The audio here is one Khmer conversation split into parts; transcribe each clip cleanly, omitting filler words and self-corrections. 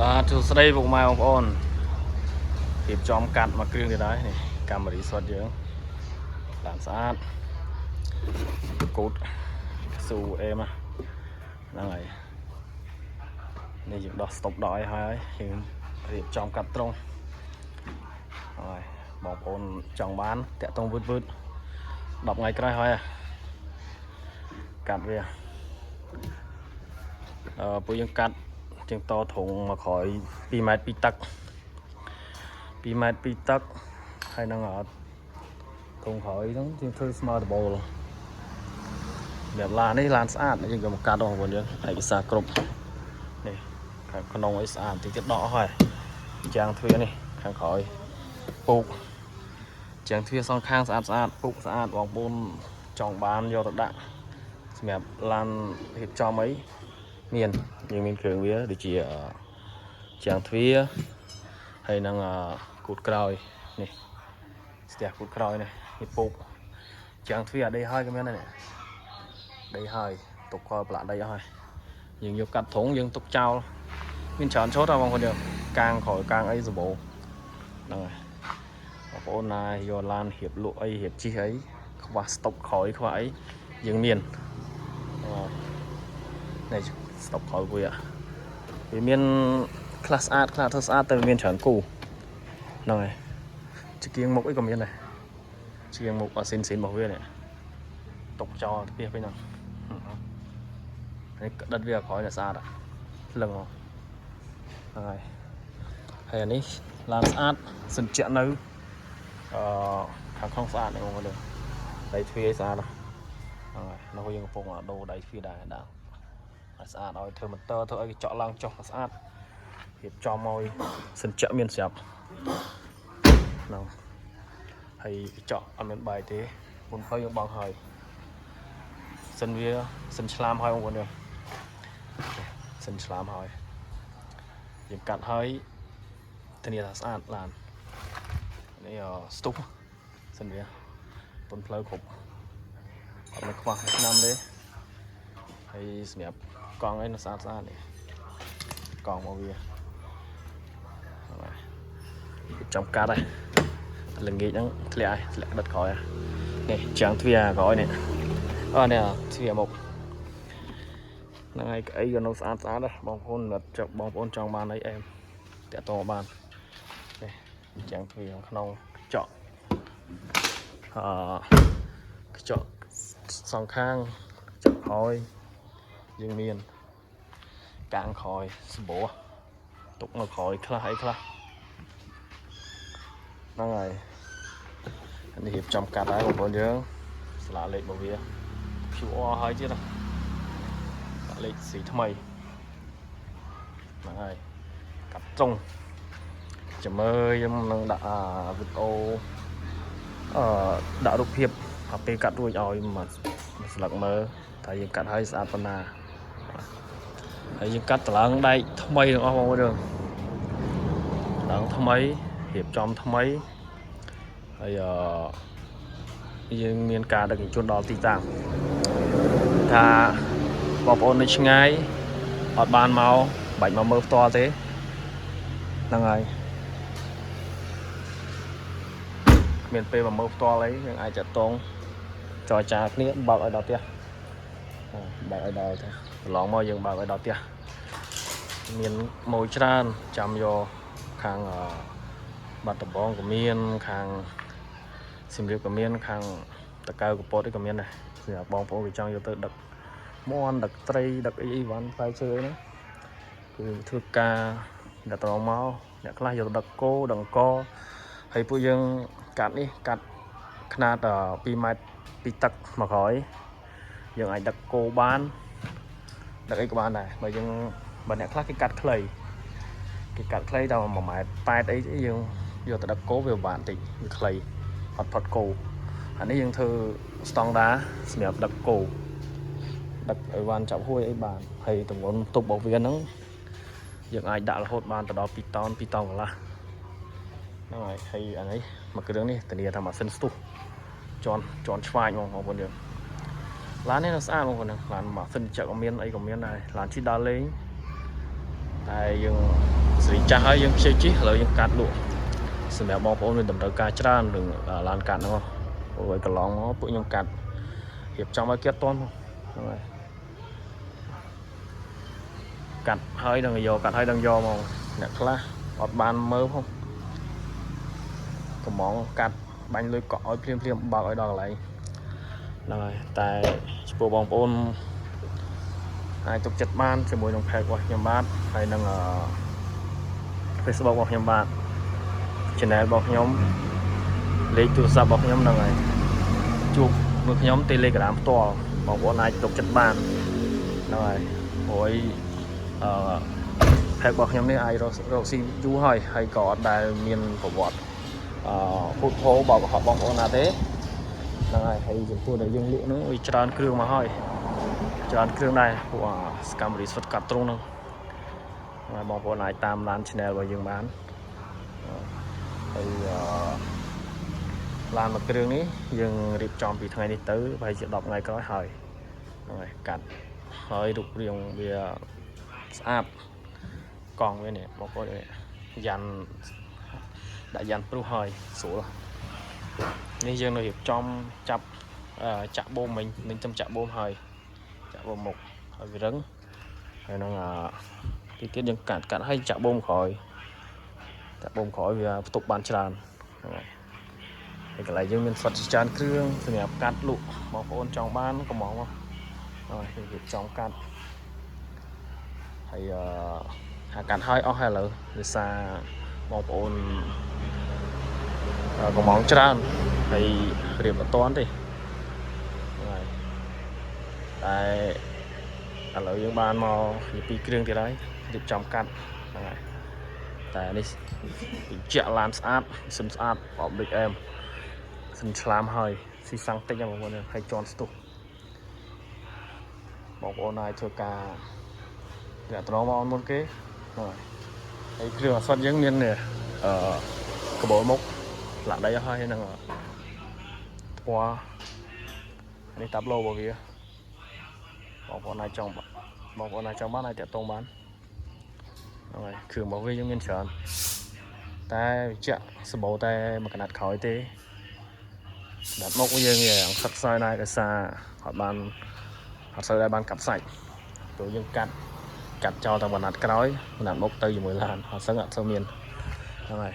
បាទសួស្តីពុកម៉ែបងប្អូនរៀបចំកាត់មកគ្រឿងទៀតហើយនេះកម្មរីសុទ្ធយើងឡានស្អាតកូតស៊ូអេមហ្នឹងហើយនេះយើងដោះស្តុបដល់ឲ្យហើយយើងរៀបចំកាត់ត្រង់ហើយបងប្អូនចង់បានតាក់តងវឺតវឺត10ថ្ងៃក្រោយហើយកាត់វាអឺពួកយើងកាត់ជាងតធុងមកក្រោយ2ម៉ែត្រ2ទឹក2ម៉ែត្រ2ទឹកហើយនឹងអត់ធុងក្រោយហ្នឹងយើងធ្វើស្មើដបូលសម្រាប់ឡាននេះឡានស្អាតយើងក៏មកកាត់បងប្អូនយើងឯកសារគ្រប់នេះខាងក្នុងអីស្អាតតិចទៀតដកហើយជាងទ្វារនេះខាងក្រោយពូកជាងទ្វារសងខាងស្អាតស្អាតពូកស្អាតបងប្អូនចង់បានយកទៅដាក់សម្រាប់ឡានរៀបចំអី មានយើងមានគ្រឿងវាដូចជាអឺជាងទ្វារហើយនឹងអឺគូតក្រោយនេះស្ទះគូតក្រោយនេះនេះពូកជាងទ្វារអាដីហើយក៏មានដែរនេះដីហើយទុកក្រោយប្រឡាក់ដីអស់ហើយយើងយកកាត់ត្រង់យើងទុកចោលមានច្រើនឈុតហ៎បងប្អូនយើងកាងក្រោយកាងអីសម្បូរហ្នឹងហើយបងប្អូនណាយកឡានរៀបលក់អីរៀបជិះអីខ្វះស្តុបក្រោយខ្វះអីយើងមានហ្នឹងហើយនេះស្តុបក្រោយវាវាមានខ្លះស្អាតខ្លះធ្វើស្អាតតែវាមានច្រើនគូហ្នឹងហើយជាគៀងមុខអីក៏មានដែរជាងមុខអស៊ីនស៊ីនរបស់វានេះទុកចោលទៅវិញហ្នឹងនេះក្តិតវាក្រោយនេះស្អាតភ្លឹងហ្នឹងហើយហើយអានេះឡានស្អាតសិនជាក់នៅអឺខាងក្នុងស្អាតនេះបងប្អូនដៃទ្វារស្អាតហ្នឹងហើយនោះយើងកំពុងដូរដៃទ្វារដែរដាក់ ឲ្យស្អាតឲ្យធ្វើម៉ូទ័រធ្វើឲ្យកញ្ចក់ឡើងចុះឲ្យស្អាតរៀបចំឲ្យសិនជៈមានស្រាប់ហ្នឹងហើយកញ្ចក់អត់មានបែកទេមុនផ្លូវយើងបងហើយសិនវាសិនឆ្លាមហើយបងប្អូនយើងសិនឆ្លាមហើយយើងកាត់ហើយធានាថាស្អាតឡាននេះស្ទុះសិនវាពុនផ្លូវគ្រប់អត់មានខ្វះឆ្នាំទេហើយសម្រាប់ កង់អីនៅស្អាតស្អាតនេះកង់មកវាហ្នឹងហើយចំកាត់ហើយល្ងាចហ្នឹងធ្លាក់ហើយធ្លាក់ដិតក្រោយហើយនេះចាំងទ្វារក្រោយនេះអូនេះទ្វារមុខហ្នឹងហើយក្អីក៏នៅស្អាតស្អាតដែរបងប្អូនអត់ចង់បងប្អូនចង់បានអីអែមតាក់តងបាននេះចាំងទ្វារក្នុងកញ្ចក់អឺកញ្ចក់សងខាងកញ្ចក់ក្រោយយើងមាន កាងក្រោយសម្បូរទុកនៅក្រោយខ្លះអីខ្លះហ្នឹងហើយនេះរៀបចំកាត់ហើយបងប្អូនយើងស្លាកលេខរបស់វា QR ហើយទៀតណាស្លាកលេខស៊ីថ្មីហ្នឹងហើយកាត់ត្រង់ចាំមើលខ្ញុំនឹងដាក់អាវីដេអូអឺដាក់រូបភាពដល់ពេលកាត់រួចឲ្យមកស្លឹកមើលថាយើងកាត់ហើយស្អាតប៉ុណ្ណា ហើយយើងកាត់តម្លើងដែកថ្មីទាំងអស់បងប្អូនយើងតម្លើងថ្មីរៀបចំថ្មីហើយអឺយើងមានការដឹកជញ្ជូនដល់ទីតាំងថាបងប្អូននៅឆ្ងាយអត់បានមកបាច់មកមើលផ្ទាល់ទេហ្នឹងហើយគ្មានពេលមកមើលផ្ទាល់អីយើងអាចតាក់ទងចរចាគ្នាបើកឲ្យដល់ផ្ទះបើកឲ្យដល់ផ្ទះប្រឡងមកយើងបើកឲ្យដល់ផ្ទះ មានម៉ូយច្រើនចាំយកខាងអឺបាត់ដំបងក៏មានខាងសៀមរាបក៏មានខាងតកៅកពតអីក៏មានដែរសម្រាប់បងប្អូនគេចង់យកទៅដឹកមន់ដឹកត្រីដឹកអីអីវ៉ាន់ផ្លែឈើអីហ្នឹងគឺធ្វើការអ្នកត្រង់មកអ្នកខ្លះយកទៅដឹកគោដឹកអង្ករហើយពួកយើងកាត់នេះកាត់ខ្នាត2ម៉ែត្រ2ទឹកមកក្រោយយើងអាចដឹកគោបានដឹកអីក៏បានដែរបើយើង បើអ្នកខ្លះគេកាត់ខ្លីគេកាត់ខ្លីដល់1ម៉ែត្រ8អីយើងយកទៅដឹកគោវាពិបាកបន្តិចវាខ្លីអត់ផុតគោអានេះយើងធ្វើស្តង់ដាសម្រាប់ដឹកគោដឹកអីវ៉ាន់ចាប់ហួយអីបានហើយទម្ងន់ទប់របស់វាហ្នឹងយើងអាចដាក់រហូតបានទៅដល់2តោន2តោនកន្លះហ្នឹងហើយហើយអានេះមួយគ្រឿងនេះធានាថាម៉ាស៊ីនស្ទុះជន់ជន់ឆ្វាញហ្មងបងប្អូនយើងឡាននេះនៅស្អាតបងប្អូនឡានម៉ាស៊ីនចឹកក៏មានអីក៏មានដែរឡានជិះដើរលេង តែយើង សេរីចាស់ហើយយើងខ្ជិលជិះឥឡូវយើងកាត់លក់សម្រាប់បងប្អូនមានតម្រូវការច្រើនរឿងឡានកាត់ហ្នឹងអូយកន្លងមកពួកខ្ញុំកាត់រៀបចំឲ្យគេអត់ទាន់ហ្នឹងហើយកាត់ហើយនឹងយកកាត់ហើយនឹងយកមកអ្នកខ្លះអត់បានមើលផងកំងកាត់បាញ់លុយកក់ឲ្យភ្លាមភ្លាមបើកឲ្យដល់កន្លែងហ្នឹងហើយតែចំពោះបងប្អូនអាចទុកចិត្តបានជាមួយនឹង page របស់ខ្ញុំបាទហើយនឹងអឺ Facebook របស់ខ្ញុំបាទ channel របស់ខ្ញុំលេខទូរស័ព្ទរបស់ខ្ញុំហ្នឹងហើយជួបមួយខ្ញុំ Telegram ផ្ទាល់បងប្អូនអាចទុកចិត្តបានហ្នឹងហើយព្រោះអីអឺ page របស់ខ្ញុំនេះអាចរករកស៊ីយូរហើយហើយក៏អត់ដែលមានប្រវត្តិអឺភូតភោបោកកុហកបងប្អូនណាទេហ្នឹងហើយហើយចំពោះដែលយើងលក់ហ្នឹងវាច្រើនគ្រឿងមកហើយច្រើនគ្រឿងដែរពួកអាសកម្មរីស្វិតកាត់ត្រង់ហ្នឹងហើយបងប្អូនអាចតាមឡាន channel របស់យើងបាន ហើយអឺឡានមួយគ្រឿងនេះយើងរៀបចំពីថ្ងៃនេះទៅប្រហែលជា10ថ្ងៃក្រោយហើយហ្នឹងហើយកាត់ហើយរូបរាងវាស្អាតកង់វានេះបងប្អូននេះយ៉ាន់ដាក់យ៉ាន់ព្រុសហើយស្រួលនេះយើងនៅរៀបចំចាប់អឺចាក់បូមមិញនឹងចំចាក់បូមហើយចាក់បូមមុខហើយវារឹងហើយនឹងអទីទៀតយើងកាត់កាត់ហើយចាក់បូមក្រោយ តែបូមក្រោយវាផ្ទុកបានច្រើនហ្នឹងហើយហើយកន្លែងយើងមានស្វិតជាច្រើនគ្រឿងសម្រាប់កាត់លក់បងប្អូនចង់បានកំងមកហើយយើងរៀបចំកាត់ហើយអឺហាកាត់ហើយអស់ហើយឥឡូវដោយសារបងប្អូនកំងច្រើនហើយរៀបអត់តាន់ទេហ្នឹងហើយតែឥឡូវយើងបានមកពីរគ្រឿងទៀតហើយរៀបចំកាត់ហ្នឹងហើយតែនេះ បញ្ជាក់ឡានស្អាតសិនស្អាតបបដូចអែមសិនឆ្លាមហើយស៊ីសាំងតិចហ្នឹងបងប្អូនហើយជន់ស្ទុះបងប្អូនអាចធ្វើការតាក់ត្រងមកមុនគេហ្នឹងហើយហើយគ្រឿងអសត់យើងមាននេះអឺកបោមុខលាក់ដីហើយហ្នឹងថ្មនេះតាប់ឡូរបស់វាបងប្អូនអាចចង់បងប្អូនអាចចង់បានអាចតាក់ទងបានហ្នឹងហើយគ្រឿងរបស់វាយើងមានច្រើន តែបញ្ជាក់សម្បូរតែមួយកណាត់ក្រោយទេកណាត់មុខយើងវាខិតខ្សោយដែរដោយសារអត់បានអត់សូវដែរបានកាប់សាច់ព្រោះយើងកាត់កាត់ចោលតែកណាត់ក្រោយកណាត់មុខទៅជាមួយឡានអត់សឹងអត់សូវមានហ្នឹងហើយ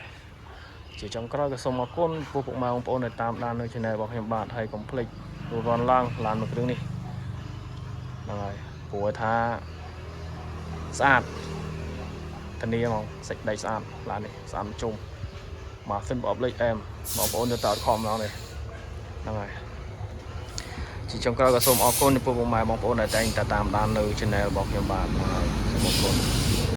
ជាចុងក្រោយក៏សូមអរគុណពុកពុកម៉ែបងប្អូនដែលតាមដាននៅ Channel របស់ខ្ញុំបាទហើយកុំភ្លេចរួសរាន់ឡើងឡានមួយគ្រឿងនេះហ្នឹងហើយព្រោះថាស្អាតធានាហ្មងសាច់ដីស្អាតឡាននេះស្អាតជុំ ម៉ាស៊ីនប្រអប់លេខអែមបងប្អូនទៅតើអត់ខំម្ដងទេហ្នឹងហើយជាចុងក្រោយក៏សូមអរគុណចំពោះពុកម៉ែបងប្អូនដែលតែងតែតាមដាននៅ Channel របស់ខ្ញុំបាទហ្នឹងហើយសូមអរគុណ។